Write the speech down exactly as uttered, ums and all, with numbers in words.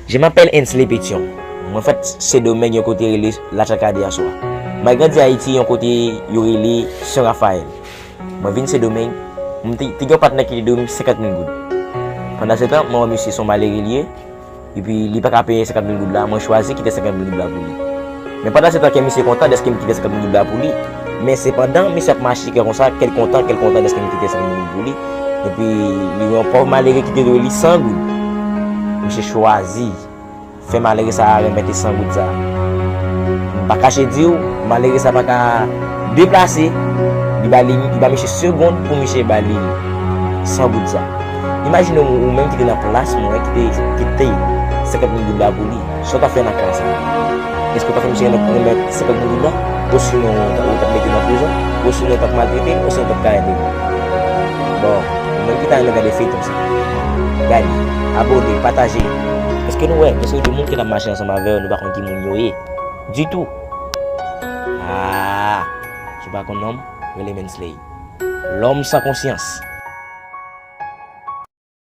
Je m'appelle Ensley Pétion. Mwen fèt Sendomeng, yon kote rele Lachakade aswa. Mwen grandi Ayiti, yon kote yo rele San Rafayèl. Mwen vin Sendomeng, mwen te, te gen yon patnè ki te dwe m senkant mil goud. Pandan se tan, mwen wè misye se yon malere li ye, epi li pa ka peye senkant mil goud la, mwen chwazi kite senkant mil goud la pou li. Men pandan se tan ke misye kontan dèske m kite senkant mil goud la pou li. Men sepandan, misye ap mache kè konsa, kè l kontan, kè l kontan dèske m kite senkant mil goud pou li. Epi li yon pòv malere ki te dwe li san goud. Misye chwazi fè malere sa a remèt li san goud sa a. M pa kache di w, malere sa a pa ka deplase, li ba li, li ba misye segonn pou misye ba li san goud sa a. Imajine w, ou menm ki te nan plas mwen, ki te kite senkant mil goud la pou li. Sa w t ap fè nan ka sa a? Èske w t ap fè misye remèt senkant mil goud la? Osinon, w t ap mete l nan prizon? Osinon, w t ap maltrete l? Osinon, w t ap kayate l? Bon, ou menm ki ta renmen gade feyton sa, gade, abòne, pataje. Èske nou wè, mesye, de moun ki t ap mache ansanm avè yo, nou pa konn ki moun yo ye ditou. Ah, si w pa konn non m, rele m Ensley. Lòm san konsyans.